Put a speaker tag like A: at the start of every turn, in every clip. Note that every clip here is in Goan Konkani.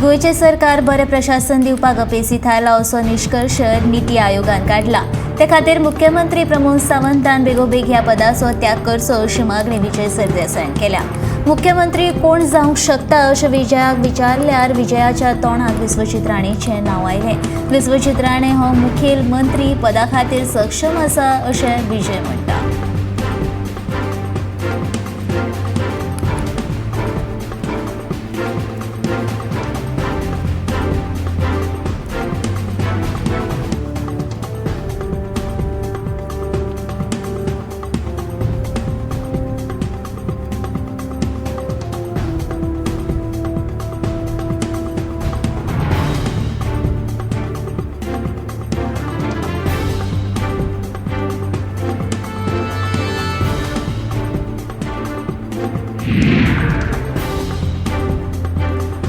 A: गोंयचें सरकार बरें प्रशासन दिवपाक अपेसी थारला असो निश्कर्श नीती आयोगान काडला. ते खातीर मुख्यमंत्री प्रमोद सावंतान बेगोबेग ह्या पदाचो त्याग करचो अशी मागणी विजय सरदेसायान केल्या. मुख्यमंत्री कोण जावंक शकता अशें विजयाक विचारल्यार विजयाच्या तोंडाक विश्वजीत राणेचें नांव आयलें. विश्वजीत राणे हो मुखेलमंत्री पदा खातीर सक्षम आसा अशें विजय म्हणटा.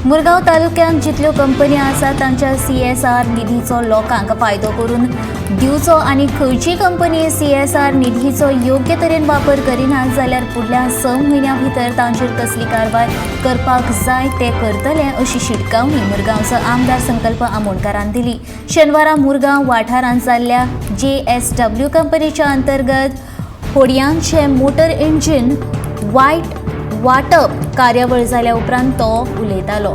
A: मुरगांव तालुक्यांत जितल्यो कंपनी आसात तांच्या सीएसआर निधीचो लोकांक फायदो करून दिवचो आनी खंयची कंपनी सीएसआर निधीचो योग्य तरेन वापर करिना जाल्यार फुडल्या 6 म्हयन्यां भितर तांचेर कसली कारवाय करपाक जाय ते करतले अशी शिटकावणी मुरगांवचो आमदार संकल्प आमोणकारान दिली. शेनवारा मुरगांव वाठारांत जाल्ल्या जेएसडब्ल्यू कंपनीच्या अंतर्गत होडयांचे मोटर इंजिन वायट वाटप कार्यावळ जाल्या उपरांत तो उलयतालो.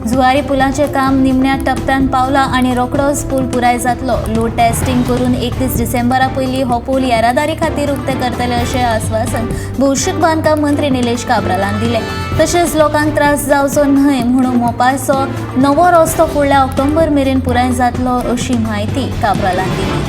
A: जुवारी पुलाचें काम निमण्या टप्प्यान पावला आनी रोखडोच पूल पुराय जातलो. लोड टेस्टिंग करून 31 डिसेंबरा पयलीं हो पूल येरादारी खातीर उक्ते करतले अशें आस्वासन भौशीक बांदकाम मंत्री निलेश काब्रालान दिलें. तशेंच लोकांक त्रास जावचो न्हय म्हणून मोपाचो नवो रस्तो फुडल्या ऑक्टोबर मेरेन पुराय जातलो अशी म्हायती काब्रालान दिली.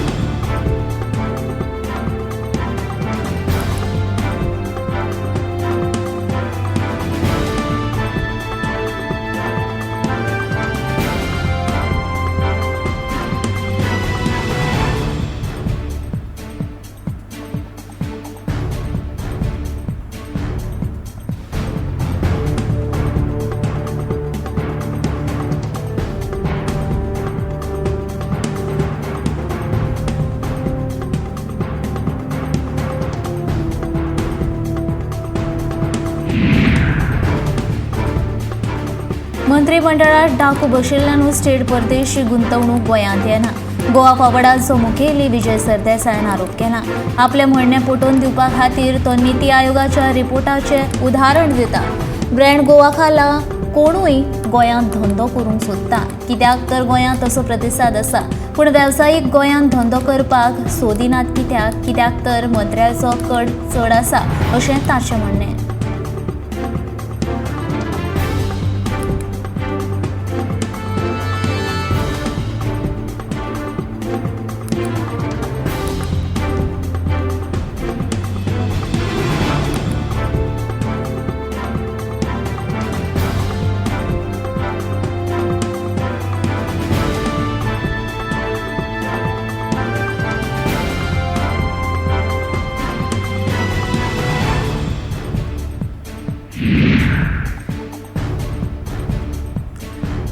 A: मंत्रिमंडळात डाकू बशिल्ल्यानूच थेट परदेशी गुंतवणूक गोंयांत येना. गोवा फॉवर्डाचो मुखेली विजय सरदेसायान आरोप केला. आपलें म्हणणें पटोवन दिवपा खातीर तो नीती आयोगाच्या रिपोर्टाचें उदाहरण दिता. ब्रँड गोवा खाला कोणूय गोंयांत धंदो करूंक सोदता, कित्याक तर गोंयांत तसो प्रतिसाद आसा, पूण वेवसायीक गोंयांत धंदो करपाक सोदिनात कित्याक कित्याक तर मंत्र्याचो कड चड आसा अशें ताचें म्हणणें.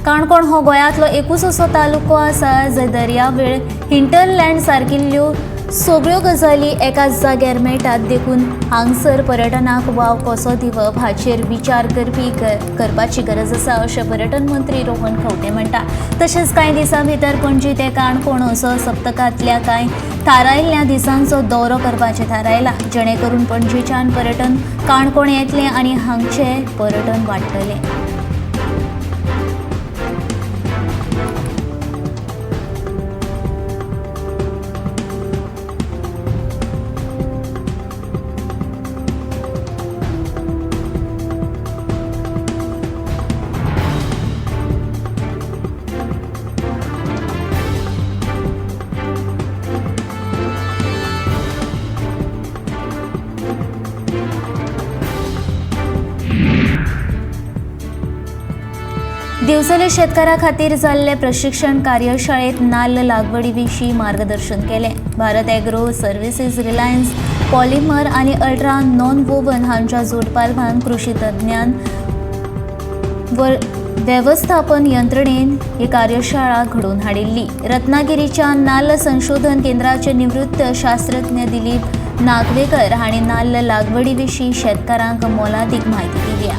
A: काणकोण हो गोंयांतलो एकूच असो तालुको आसा जंय दर्यावेळ हिंटरलँड सारकिल्ल्यो सगळ्यो गजाली एकाच जाग्यार मेळटात, देखून हांगसर पर्यटनाक वाव कसो दिवप हाचेर विचार करपाची गरज आसा अशें पर्यटन मंत्री रोहन खंवटे म्हणटा. तशेंच कांय दिसां भितर पणजी ते काणकोण असो सप्तकांतल्या कांय थारायल्ल्या दिसांचो दौरो करपाचें थारायला, जेणे करून पणजेच्यान पर्यटन काणकोण येतलें आनी हांगचें पर्यटन वाडटलें. दिवचले शेतकारां खातीर जाल्ले प्रशिक्षण कार्यशाळेत नाल्ल लागवडी विशीं मार्गदर्शन केलें. Bharat agro services, Reliance polymer आनी अल्ट्रा नॉन वोवन हांच्या जोडपालवान कृषी तज्ञान वेवस्थापन यंत्रणेन ही कार्यशाळा घडोवन हाडिल्ली. रत्नागिरीच्या नाल्ल संशोधन केंद्राचे निवृत्त शास्त्रज्ञ दिलीप नागवेकर हांणी नाल्ल लागवडी विशीं शेतकारांक मोलादीक म्हायती दिल्या.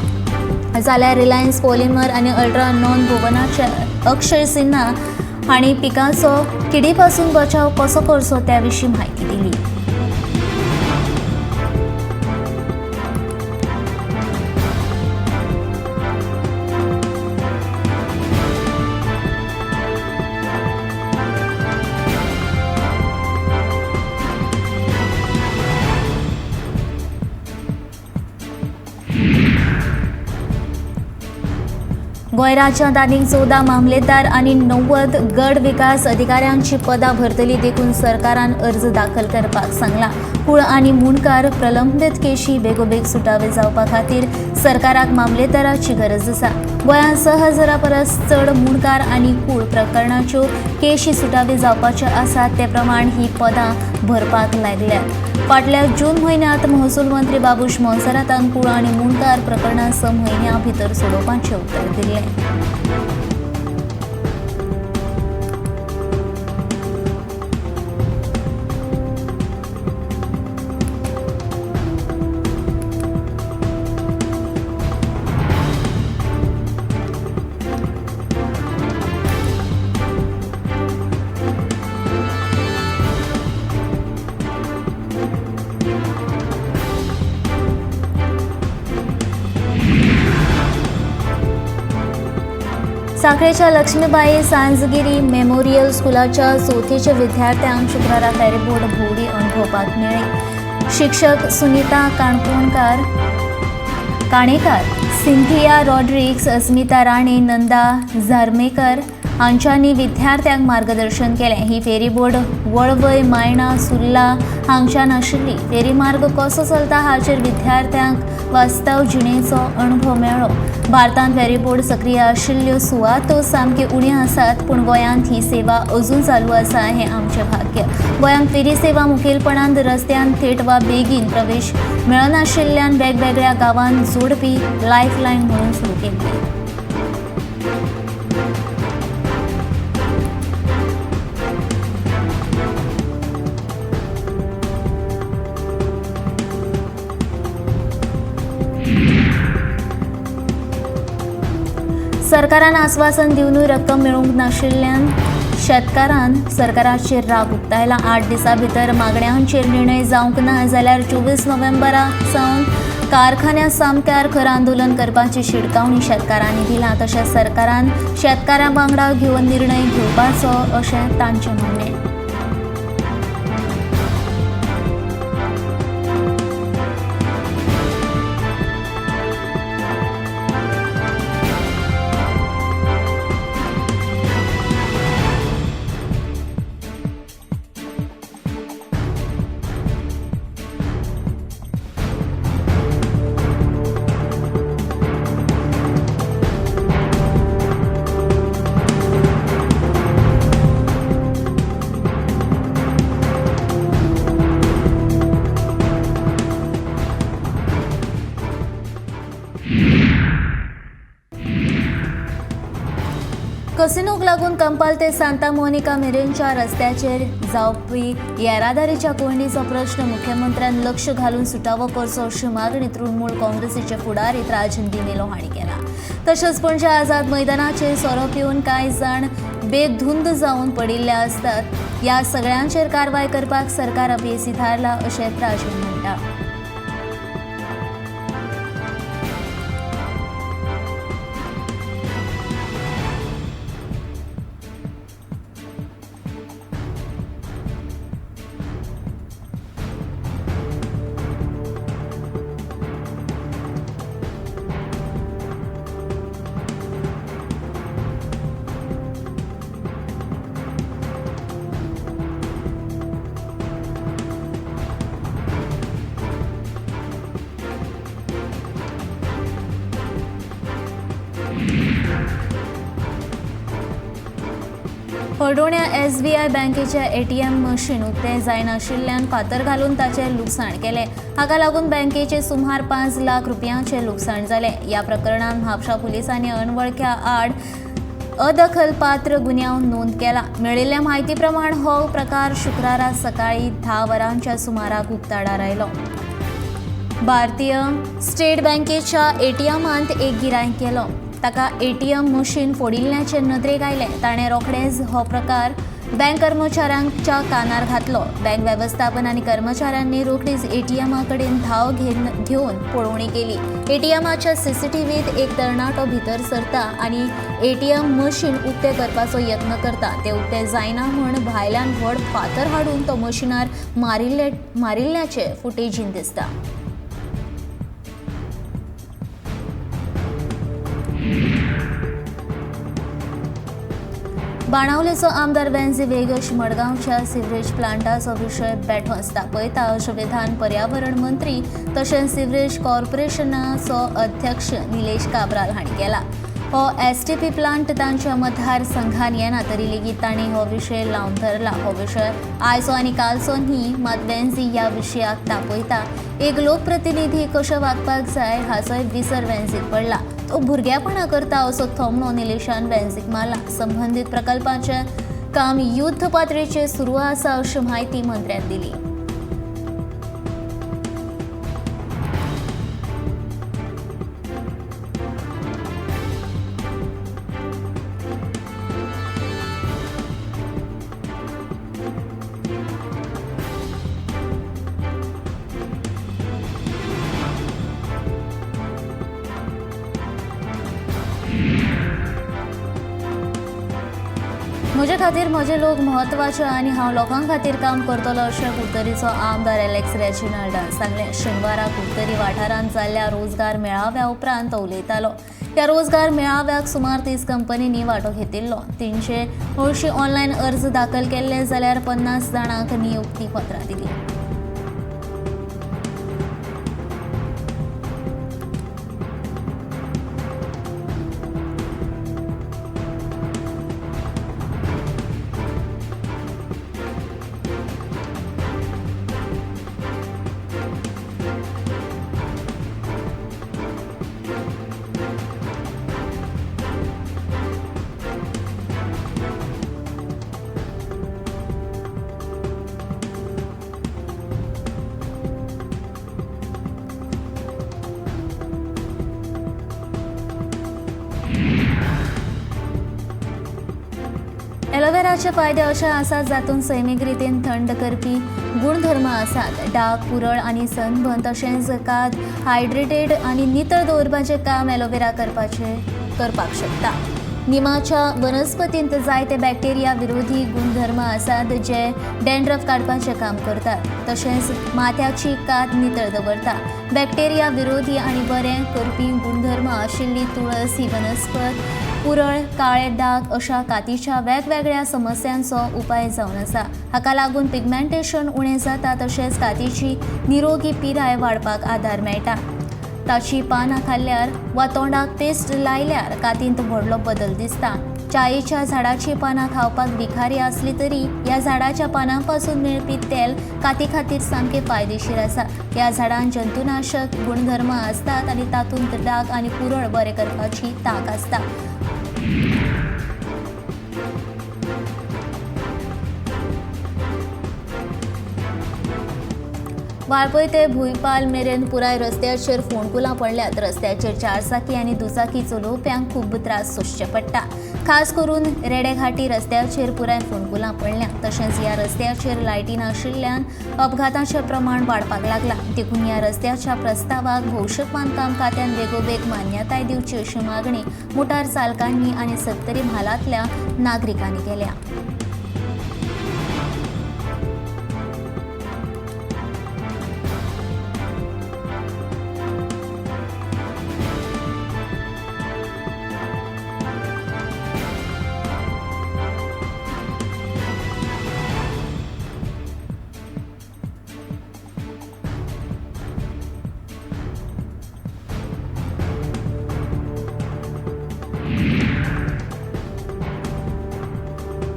A: जाल्यार रिलायन्स पॉलिमर आनी अल्ट्रा नॉन वोवनाचे अक्षय सिन्हा हांणी पिकाचो किडी पासून बचाव कसो करचो त्या विशीं म्हायती दिली. गोंय राज्यांत आनीक 14 मामलेदार आनी 90 गड विकास अधिकाऱ्यांची पदां भरतली देखून सरकारान अर्ज दाखल करपाक सांगला. कुळ आनी मुंडकार प्रलंबीत केशी बेगोबेग सुटावे जावपा खातीर सरकाराक मामलेदाराची गरज आसा. गोंयांत 6000 परस चड मुंडकार आनी कुळ प्रकरणाच्यो केशी सुटावे जावपाच्यो आसात, ते प्रमाण ही पदां भरपाक लागल्यात. फाटल्या जून म्हयन्यांत महसूल मंत्री बाबूश मोन्सेरातान कुळ आनी मुंडकार प्रकरणां 6 म्हयन्यां भितर सोडोवपाचें उतर दिल्लें. साखळेच्या लक्ष्मीबाई सांजगिरी मेमोरियल स्कुलाच्या चवथीच्या विद्यार्थ्यांक शुक्रारा फेरीबोट भोंवडी अणभवपाक मेळ्ळी. शिक्षक सुनीता काणेकार, सिंथिया रॉड्रिक्स, अस्मिता राणे, नंदा झारमेकर हांच्यांनी विद्यार्थ्यांक मार्गदर्शन केलें. ही फेरीबोट वळवय, मायणा, सुर्ला हांगच्यान आशिल्ली. फेरी मार्ग कसो चलता हाचेर विद्यार्थ्यांक वास्तव जिणेचो अणभव मेळ्ळो. भारतांत फेरीबोट सक्रीय आशिल्ल्यो सुवातो सामक्यो उण्यो आसात, पूण गोंयांत ही सेवा अजून चालू आसा हें आमचें भाग्य. गोंयांत फेरी सेवा मुखेलपणान रस्त्यान थेट वा बेगीन प्रवेश मेळनाशिल्ल्यान वेगवेगळ्या गांवांत जोडपी लायफलायन म्हणून सुरू केल्ली. सरकारान आस्वासन दिवनूय रक्कम मेळूंक नाशिल्ल्यान शेतकारान सरकाराचेर राग उक्तायला. 8 दिसां भितर मागण्यांचेर निर्णय जावंक ना जाल्यार 24 नोव्हेंबरा सावन कारखान्या सामक्यार खर आंदोलन करपाची शिटकावणी शेतकारांनी दिला. तशेंच सरकारान शेतकारां वांगडा घेवन निर्णय घेवपाचो अशें तांचें म्हणणें. कसिनोक लागून कंपाल ते सांता मोनिका मेरेनच्या रस्त्याचेर जावपी येरादारीच्या कोंयडीचो प्रश्न मुख्यमंत्र्यान लक्ष घालून सुटावो करचो अशी मागणी तृणमूल काँग्रेसीचे फुडारी राजन डिमेलो हांणी केला. तशेंच पणजे आझाद मैदानाचेर सोरो पिवन कांय जाण बेधुंद जावन पडिल्ले आसतात. ह्या सगळ्यांचेर कारवाय करपाक सरकार अपेसी थारला अशें राजन म्हणटा. हळदोण्या एसबीआय बँकेच्या एटीएम मशीन उक्तें जायनाशिल्ल्यान फातर घालून ताचें लुकसाण केलें. हाका लागून बँकेचे सुमार 5 लाख रुपयांचें लुकसाण जालें. ह्या प्रकरणांत म्हापशा पुलिसांनी अनवळख्या आड अदखलपात्र गुन्यांव नोंद केला. मेळिल्ल्या म्हायती प्रमाण हो प्रकार शुक्रारा सकाळी 10 वरांच्या सुमाराक उक्ताडार आयलो. भारतीय स्टेट बँकेच्या एटीएमांत एक गिरायक गेलो. ताका एटीएम मशीन फोडिल्ल्याचें नदरेक आयलें. ताणें रोखडेंच हो प्रकार बँक कर्मचाऱ्यांच्या कानार घातलो. बँक वेवस्थापन आनी कर्मचाऱ्यांनी रोखडीच एटीएमा कडेन धांव घेवन पळोवणी केली. एटीएमाच्या सीसीटीव्हीत एक तरणाटो भितर सरता आनी एटीएम मशीन उक्तें करपाचो यत्न करता. तें उक्तें जायना म्हूण भायल्यान व्हड फातर हाडून तो मशिनार मारिल्ल्याचें फुटेजीन दिसता. बाणावलेचो आमदार वेन्झी वेगश मडगांवच्या सिवरेज प्लांटाचो विशय बेठोच तापयता अशें विधान पर्यावरण मंत्री तशेंच सिवरेज कॉर्पोरेशनाचो अध्यक्ष निलेश काब्राल हांणी केला. हो एसटीपी प्लांट तांच्या मतदारसंघान येना तरी लेगीत तांणी हो विशय लावन धरला. हो विशय आयचो आनी कालचो न्ही, मात वेन्झी ह्या विशयाक तापयता. एक लोकप्रतिनिधी कशें वागपाक जाय हाचोय विसर वेन्झीक पडला. तो भुरग्यापणा करता असो थोमणो निलेशान वेन्झीक मारला. संबंदीत प्रकल्पाचें काम युद्ध पातळीचेर सुरू आसा अशी म्हायती मंत्र्यान दिली. म्हजे खातीर म्हजे लोक म्हत्वाचे आनी हांव लोकां खातीर काम करतलो अशें कुडतरीचो आमदार एलेक्स रेजिनाल्डान सांगलें. शेनवारा कुडतरी वाठारांत जाल्ल्या रोजगार मेळाव्या उपरांत तो उलयतालो. ह्या रोजगार मेळाव्याक सुमार 30 कंपनींनी वांटो घेतिल्लो. 380 ऑनलायन अर्ज दाखल केल्ले जाल्यार 50 जाणांक नियुक्ती पत्रां दिली. एलोवेराचे फायदे अशे आसात जातूंत सैमीक रितीन थंड करपी गुणधर्म आसात. डाग, पुरळ आनी सनबर्न तशेंच कात हायड्रेटेड आनी नितळ दवरपाचें काम एलोवेरा करपाक शकता. निमाच्या वनस्पतींत जायते बॅक्टेरिया विरोधी गुणधर्म आसात जे डॅन्ड्रफ काडपाचें काम करतात तशेंच माथ्याची कात नितळ दवरता. बॅक्टेरिया विरोधी आनी बरें करपी गुणधर्म आशिल्ली तुळस ही वनस्पत पुरळ, काळे डाग अशा कातीच्या वेगवेगळ्या समस्यांचो उपाय जावन आसा. हाका लागून पिगमेंटेशन उणें जाता तशेंच कातीची निरोगी पिराय वाडपाक आदार मेळटा. ताची पानां खाल्ल्यार वा तोंडाक पेस्ट लायल्यार कातींत व्हडलो बदल दिसता. चायेच्या झाडाची पानां खावपाक विखारी आसली तरी ह्या झाडाच्या पानां पासून मेळपी तेल काती खातीर सामकें फायदेशीर आसा. ह्या झाडांत जंतुनाशक गुणधर्म आसतात आनी तातूंत डाग आनी पुरळ बरें करपाची तांक आसता. वाळपय ते भुंयपाल मेरेन पुराय रस्त्याचेर फोंडकुलां पडल्यात. रस्त्याचेर चारचाकी आनी दुचाकी चलोवप्यांक खूब त्रास सोंसचे पडटा. खास करून रेडेघाटी रस्त्याचेर पुराय फोंडकुलां पडल्यात. तशेंच ह्या रस्त्याचेर लायटी नाशिल्ल्यान अपघाताचें प्रमाण वाडपाक लागलां. देखून ह्या रस्त्याच्या प्रस्तावाक भौशीक बांदकाम खात्यान बेगोबेग मान्यताय दिवची अशी मागणी मोटार चालकांनी आनी सत्तरी म्हालांतल्या नागरिकांनी केल्या.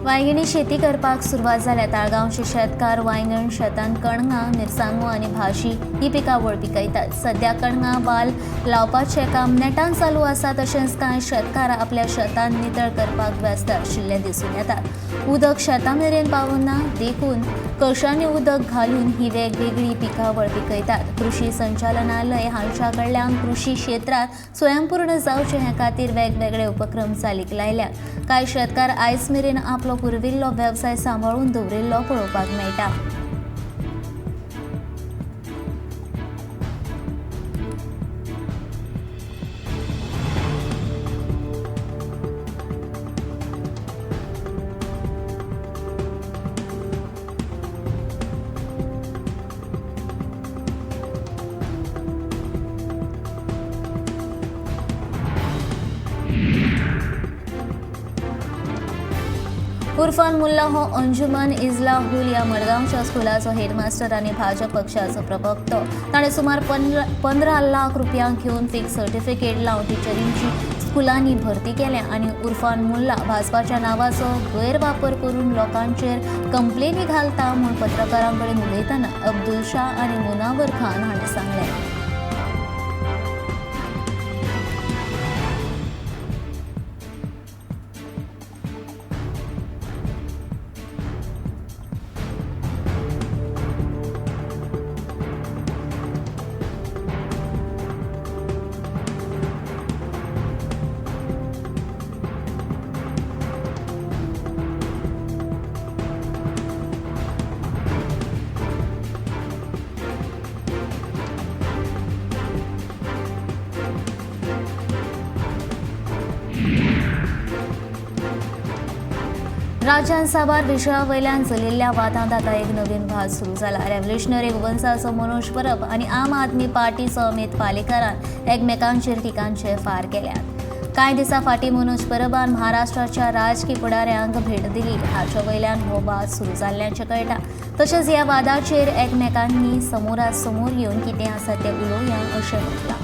A: वांयगिणी शेती करपाक सुरवात जाल्या. ताळगांवचे शेतकार वांयगण शेतांत कणगां, मिरसांगो आनी भाजी ही पिकावळ पिकयतात. सद्या कणगां वाल लावपाचें काम नेटान चालू आसा. तशेंच कांय शेतकार आपल्या शेतांत नितळ करपाक व्यस्त आशिल्ले दिसून येतात. उदक शेतां मेरेन पावना देखून कळशांनी उदक घालून ही वेगवेगळी पिकावळ पिकयतात. कृषी संचालनालय हांच्या कडल्यान कृषी क्षेत्रांत स्वयंपूर्ण जावचें हे खातीर वेगवेगळे उपक्रम चालीक लायल्यात. कांय शेतकार आयज मेरेन आपलो पुर्विल्लो वेवसाय सांबाळून दवरिल्लो पळोवपाक मेळटा. उर्फान मुल्ला हो अंजुमन इजलाहुल ह्या मडगांवच्या स्कुलाचो हेडमास्टर आनी भाजप पक्षाचो प्रवक्तो. ताणें सुमार 15 लाख रुपयांक घेवन फेक सर्टिफिकेट लावन टिचरींची स्कुलांनी भरती केल्या आनी उर्फान मुल्ला भाजपाच्या नांवाचो गैरवापर करून लोकांचेर कंप्लेनी घालता म्हूण पत्रकारां कडेन उलयतना अब्दुल शाह आनी मुनावर खान हांणी सांगलें. राज्यांत साबार विशया वयल्यान चलिल्ल्या वादांत आतां एक नवीन वाद सुरू जाला. रेव्होल्युशनरी गोवन्साचो मनोज परब आनी आम आदमी पार्टीचो अमित पालेकारान एकमेकांचेर टिकांचे फार केल्यात. कांय दिसां फाटीं मनोज परबान महाराष्ट्राच्या राजकी फुडाऱ्यांक भेट दिली. हाचे वयल्यान हो वाद सुरू जाल्ल्याचें कळटा. तशेंच ह्या वादाचेर एकमेकांनी समोरासमोर येवन कितें आसा तें उलोवया अशें म्हटलां.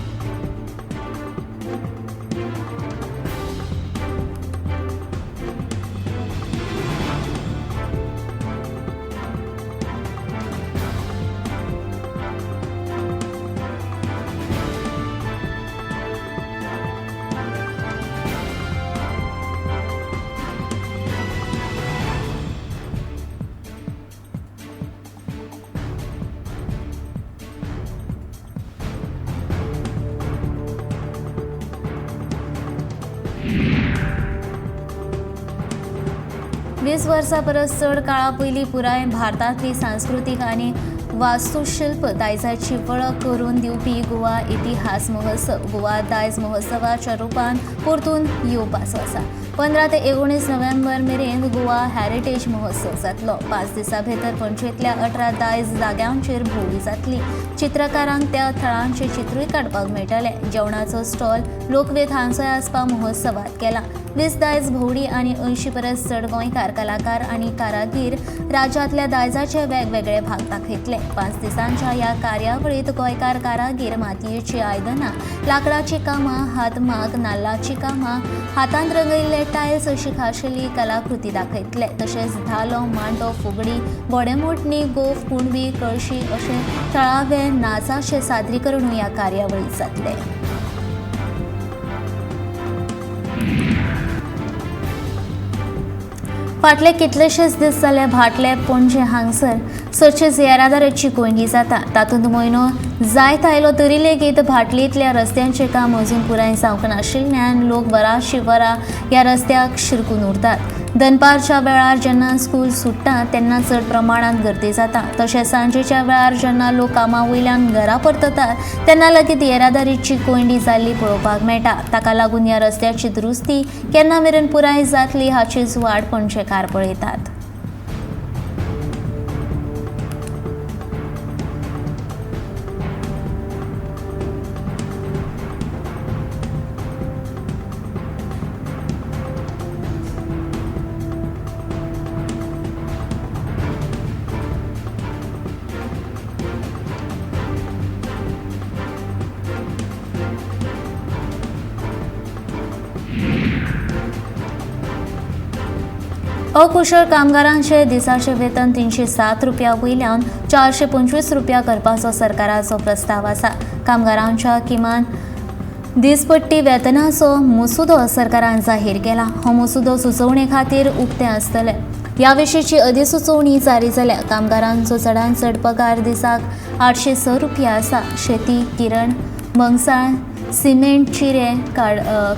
A: वीस वर्सां परस चड काळा पयलीं पुराय भारतांतली सांस्कृतीक आनी वास्तुशिल्प दायजाची वळख करून दिवपी गोवा इतिहास महोत्सव गोवा दायज महोत्सवाच्या रुपान परतून येवपाचो आसा. 15 ते 19 नोव्हेंबर मेरेन गोवा हॅरिटेज महोत्सव जातलो. 5 दिसां भितर पणजेंतल्या 18 दायज जाग्यांचेर भोंवडी जातली. चित्रकारांक त्या थळांचें चित्रूय काडपाक मेळटलें. जेवणाचो स्टॉल, लोकवेद हांचोय आसपाव महोत्सवांत केला. 20 दायज भोंवडी आनी 80 परस चड गोंयकार कलाकार आनी कारागीर राज्यांतल्या दायजाचे वेगवेगळे भाग दाखयतले. 5 दिसांच्या ह्या कार्यावळींत गोंयकार कारागीर मातयेचीं आयदनां, लांकडाचीं कामां, हातमाग, नाल्लाचीं कामां, हातान रंगयल्ले टायल्स अशी खाशेली कलाकृती दाखयतले. तशेंच धालो, मांडो, फुगडी, गोडेमोटणी, गोफ, कुणबी, कळशी अशे थळावे नाचाचें सादरीकरणूय ह्या कार्यावळींत जातलें. फाटले कितलेशेच दीस जाले भाटले पणजे हांगसर सदचीच येरादारीची कोंयडी जाता. तातूंत म्हयनो जायत आयलो तरी लेगीत भाटलींतल्या रस्त्यांचें काम अजून पुराय जावंक नाशिल्ल्यान लोक वरांची वरां ह्या रस्त्याक शिरकून उरतात. दनपारच्या वेळार जेन्ना स्कूल सुट्टा तेन्ना चड प्रमाणांत गर्दी जाता. तशेंच सांजेच्या वेळार जेन्ना लोक कामा वयल्यान घरा परततात तेन्ना लेगीत येरादारीची कोंयडी जाल्ली पळोवपाक मेळटा. ताका लागून ह्या रस्त्याची दुरुस्ती केन्ना मेरेन पुराय जातली हाचीच वाट पणजेकार पळयतात. अकुशळ कामगारांचे दिसाचे वेतन 307 रुपया वयल्यान 425 रुपया करपाचो सरकाराचो प्रस्ताव आसा. कामगारांच्या किमान दिसपट्टी वेतनाचो मसुदो सरकारान जाहीर केला. हो मसुदो सुचोवणे खातीर उक्ते आसतले. ह्या विशींची अधिसुचोवणी जारी जाल्या. कामगारांचो चडांत चड पगार दिसाक 806 रुपया आसा. शेती, किरण, मंगसाळ, सिमेंट, चिरे,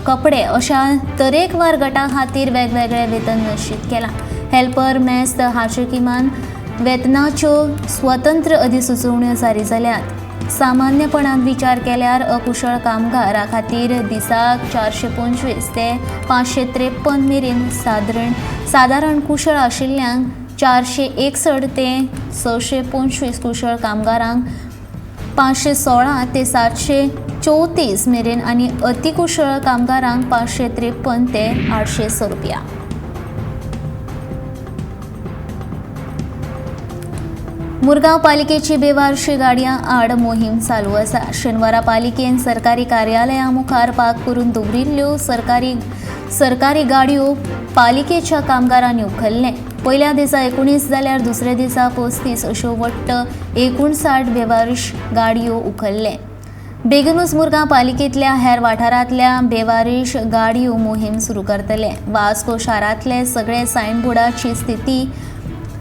A: कपडे अशा तरेकवार गटां खातीर वेगवेगळे वेतन निश्चित केलां. हेल्पर, मेस्त हाचे किमान वेतनाच्यो स्वतंत्र अधिसुचोवण्यो जारी जाल्यात. सामान्यपणान विचार केल्यार अकुशळ कामगारा खातीर दिसाक 425 ते 553 मेरेन सादारण कुशळ आशिल्ल्यांक 461 ते 625, कुशळ कामगारांक 516 ते 734 मेरेन आनी अतिकुशळ कामगारांक 553 ते 806 रुपया. मुरगांव पालिकेची बेवारशी गाडयां आड मोहीम चालू आसा. शेनवारा पालिकेन सरकारी कार्यालया मुखार पार्क करून दवरिल्ल्यो सरकारी गाडयो पालिकेच्या कामगारांनी उखल्ले. पयल्या दिसा 19 जाल्यार दुसऱ्या दिसा 35 अश्यो वट्ट 59 बेवारश गाडयो उखल्ले. बेगीनूच मुरगांव पालिकेंतल्या हेर वाठारांतल्या बेवारीश गाडयो मोहीम सुरू करतले. वास्को शारांतले सगळे सायनबोर्डाची स्थिती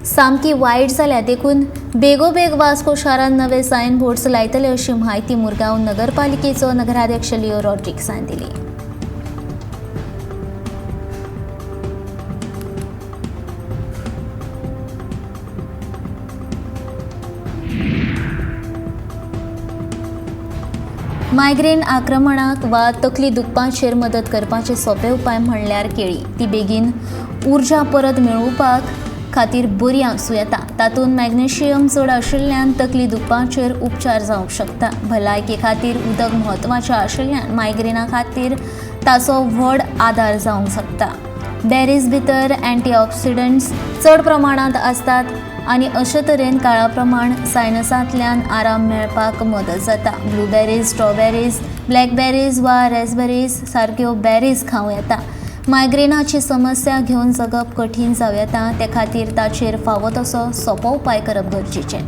A: सामकी वायट जाल्या, देखून बेगोबेग वास्को शारांत नवे सायन बोर्ड्स लायतले अशी म्हायती मुरगांव नगरपालिकेचो नगराध्यक्ष लिओ रॉड्रिग्सान दिली. मायग्रेन आक्रमणाक वा तकली दुखपाचेर मदत करपाचे सोपे उपाय म्हणल्यार केळी. ती बेगीन उर्जा परत मेळोवपाक खातीर बरी आसूं येता. तातूंत मॅग्नेशियम चड आशिल्ल्यान तकली दुखपाचेर उपचार जावंक शकता. भलायके खातीर उदक म्हत्वाचें आशिल्ल्यान मायग्रेना खातीर ताचो व्हड आदार जावंक शकता. बेरीज भितर अँटीऑक्सिडंट्स चड प्रमाणांत आसतात आनी अशे तरेन काळा प्रमाण सायनसांतल्यान आराम मेळपाक मदत जाता. ब्लूबेरीज, स्ट्रॉबेरीज, ब्लॅकबेरीज वा रेसबेरीज सारक्यो बेरीज खावं येता. मायग्रेनाची समस्या घेवन जगप कठीण जावं येता, ते खातीर ताचेर फावो तसो सोपो उपाय करप गरजेचें.